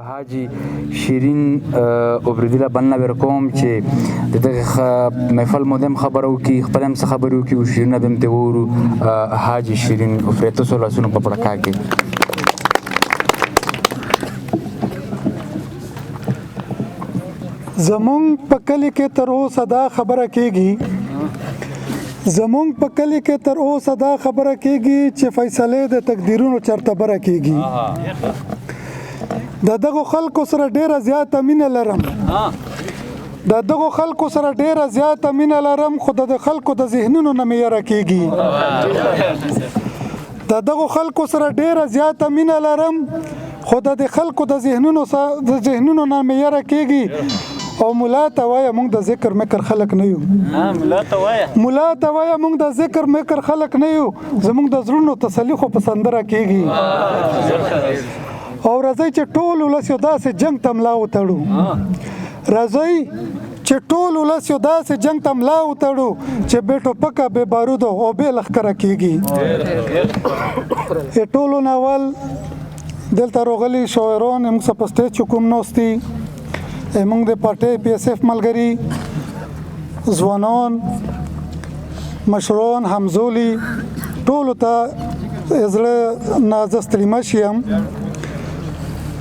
حاجي شیرین اوبریدي له بلنه ورکوم چې د دغه محفل مودم خبرو کې خپل هم څه خبرو کې او شیرینه به هم ترې واورو. حاجي شیرین اوفریدي تاسو لاسونو په پړکا کې. زمونږ په کلي کې تر اوسه دا خبره کېږي، زمونږ په کلي کې تر اوسه دا خبره کېږي چې فیصلې د تقدیرونو چرته بره کېږي. د دغو خلکو سره ډیره زیاته مینه لرم، د دغو خلکو سره ډیره زیاته مینه لرم، خو د خلکو د ذهنونو نه مې یره کېږي. د دغو خلکو سره ډیره زیاته مینه لرم، خو د خلکو د ذهنونو نه مې یره کېږي. او مولا ته وایه موږ د ذکر مکر خلک نه یو، مولا ته وایه موږ د ذکر مکر خلک نه یو، زموږ د زړونو تسلي خو په سندره کېږي. او راځئ چې ټول ولس یو داسې جنګ ته ملا وتړو، راځئ چې ټول ولس یو داسې جنګ ته ملا وتړو چې بې ټوپکه، بې بارودو او بې لښکره کېږي. ټولو نه اول دلته راغلي شاعران موږ څه په سټیج چې کوم ناست دي، موږ د پارټۍ پي اس اف ملګري، ځوانان، مشران، همزولي، ټولو ته زړه نه زه ستړي مشي یم.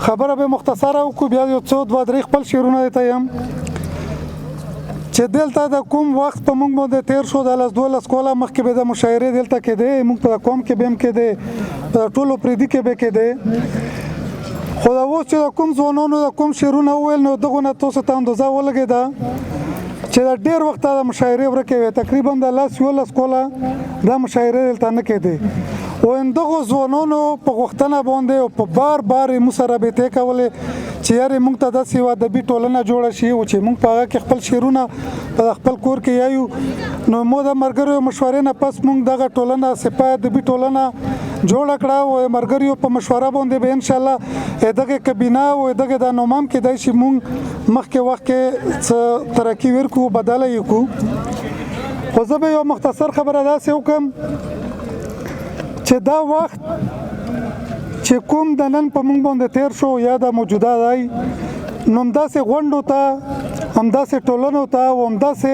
خبره به مختصره وکړو، بیا یو څو دوه درې خپل شعرونه درته یم چې دلته د کوم وخت په موږ باندې تېر شو. د لس 12 کاله مخکې به د مشاعرې دلته کېدې، موږ په قوم کې به هم کېدې، په ټولو پرېدي کې به کېدې. خو دا اوس چې د کوم ځوانانو د کوم شعرونه وویل، نو دغو نه تاسو ته اندازه ولګېده چې دا ډېر وخت د مشاعرې ورکې وې، تقریبا د لس 11 کاله دا مشاعرې دلته نه کېدې. او همدغو ځوانانو په غوښتنه باندې او په بار بار یې موږ سره رابطې کولې چې یارې موږ ته داسې یوه ادبي ټولنه جوړه شي او چې موږ په هغه کې خپل شعرونه په خپل کور کې یایو. نو مو د ملګریو مشورې نه پس موږ دغه ټولنه سپاه ادبي ټولنه جوړه کړه. او ملګریو په مشوره باندې به انشاءالله دغه کابینه او دغه د نومام کېدای شي موږ مخکې وخت کې څه ترقي ورکړو، بدله یې کړو. خو زه به یو مختصر خبره داسې وکړم چې دا وخت چې کوم د نن په موږ باندې تیر شو یا دا موجوده دی، نو همداسې غونډو ته، همداسې ټولنو ته او همداسې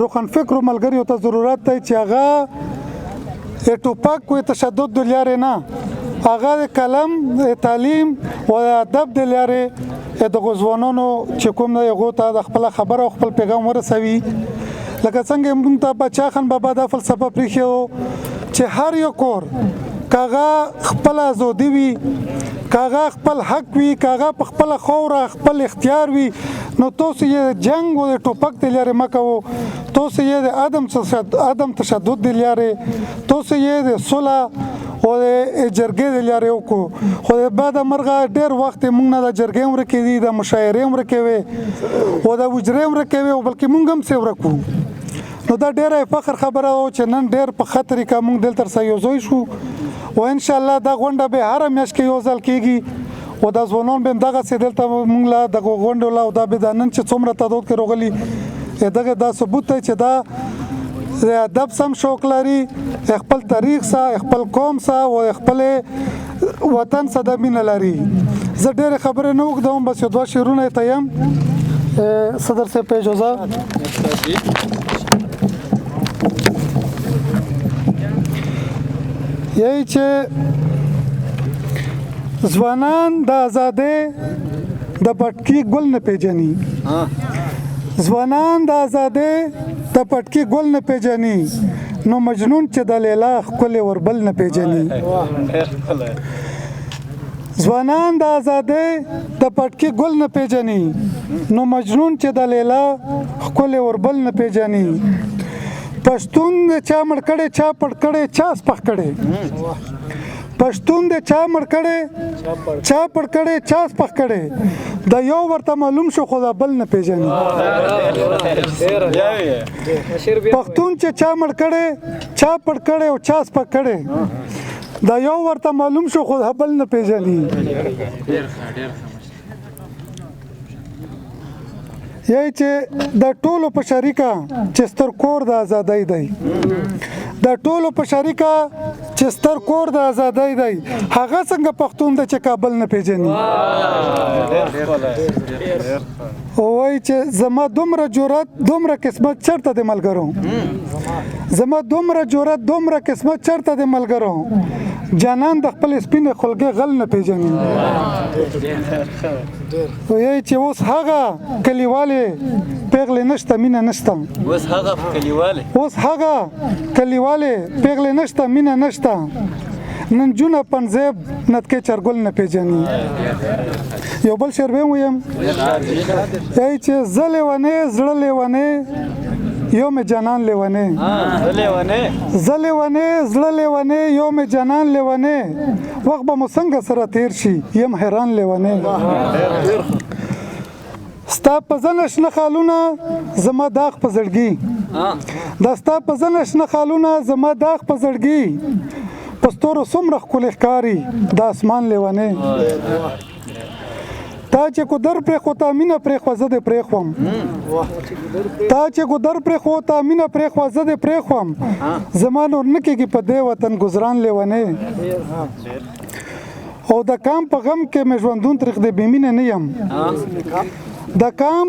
روښانفکرو ملګریو ته ضرورت دی چې هغه ټوپک و تشدد د لارې نه، هغه د قلم، تعلیم او ادب د لارې دغو ځوانانو چې کوم دی هغو ته د خپله خبره او خپل پیغام ورسوي. لکه څنګه موږ ته باچا خان بابا دا فلسفه پرېښې و چې هر یو کور که هغه خپله ازادي وي، که هغه خپل حق وي، که هغه په خپله خاوره خپل اختیار وي، نو تاسو یې جنګ او د ټوپک د لارې مه کوو، تاسو یې د عدم تشدد د لارې، تاسو یې د سوله او د جرګې د لارې وکړو. خو د بده مرغه ډېر وخت یې موږ نه د جرګې هم ورکې دي، د مشاعرې هم ورکې وې او د حجرې هم ورکې وې، او بلکې موږ هم څه ورک وو. نو دا ډېره فخر خبره وه چې نن ډېر په ښه طریقه موږ دلته سره یو ځای شو. او انشاءالله دا غونډه به هره میاشت کې یو ځل کېږي او دا ځوانان به هم دغسې دلته موږ له دغو غونډو له، او دا به دا نن چې څومره تعداد کې راغلي دغه دا ثبوت دی چې دا د ادب سم شوق لري، خپل تاریخ سره، خپل قوم سره او خپل وطن سره د مینه لري. زه ډېرې خبرې نه اوږدوم، بس یو دوه شعرونه یې ته یم. صدر صاحب په اجازه. یی چې ځوانان د ازادۍ د پټکي ګل نه پیژني، ځوانان د ازادۍ د پټکي ګل نه پیژني، نو مجنون چې د لیلا ښکلې وربل نه پیژني. ځوانان د ازادۍ د پټکي ګل نه پیژني، نو مجنون چې د لیلا ښکلې وربل نه پیژني. پښتون د چا مړ کړی، چا پړ کړی، چا سپخ کړی. پښتون د چا مړ کړی، چا پړ کړی، چا سپخ کړی. دا یو ورته معلوم شو خو دا بل نه پیژني. پښتون چې چا مړ کړی، چا پړ کړی او چا سپک کړی، دا یو ورته معلوم شو خو دا بل نه پیژني. یی چې د ټولو په شریکه چې ستر کور د ازادۍ دی، د ټولو په شریکه چې ستر کور د ازادۍ دی، هغه څنګه پښتون دی چې کابل نه پیژني؟ وای چې زما دومره جرأت دومره قسمت چرته د ملګرو، زما دومره جرأت دومره قسمت چرته د ملګرو، جانان د خپل سپینې خولګې غل نه پیژني. وایي چې اوس هغه کلیوالې پیغلې نشته، مینه نشته. اوس هغه کلیوالې، اوس هغه کلیوالې پیغلې نشته، مینه نشته. نن جونه پنځیب نتکې چرګل نه پیژني. یو بل شعر به ویم، ای چې زه لیونی زړه لیونی یو مې جانان لیونی، زه لیونی زړه لیونی یو مې جانان لیونی، وخت به مو څنګه سره تیر شي یم حیران لیونی. ستا په زنه شنه خالونه زما داغ په زړګي، دا ستا په زنه شنه خالونه زما داغ په زړګي، په ستورو څومره ښکلې ښکاري د اسمان لیونی. تا چې ګودر پرېښو تا مینه پرېښوه زه دې پرېښوم، تا چې ګودر پرېښو تا مینه پرېښوه زه دې پرېښوم، زما نور نه کېږي په دې وطن ګذران لیونی. او د کام په غم کې مې ژوندون تریخ دی بې مینې نه یم، د کام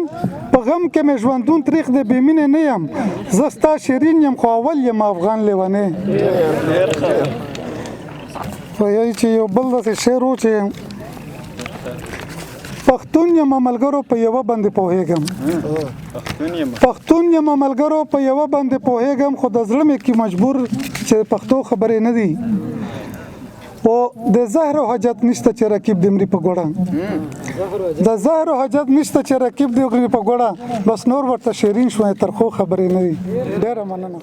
په غم کې مې ژوندون تریخ دی بې مینې نه یم، زه ستا شیرین یم خو اول یم افغان لیونی. وایي چې یو بل داسې شعر و چې پښتون یم ملګرو په یوه باندې پوهېږم، پښتون یم ملګرو په یوه باندې پوهېږم، خو د زړه مې کې مجبور چې پښتو خبرې نه دي، او د زهر او حاجت نشته چې رقیب دې مري په ګوړه، د زهر او حاجت نشته چې رقیب دې مري په ګوړه، بس نور ورته شیرین شوی ترخو خبرې نه دي. ډېره مننه.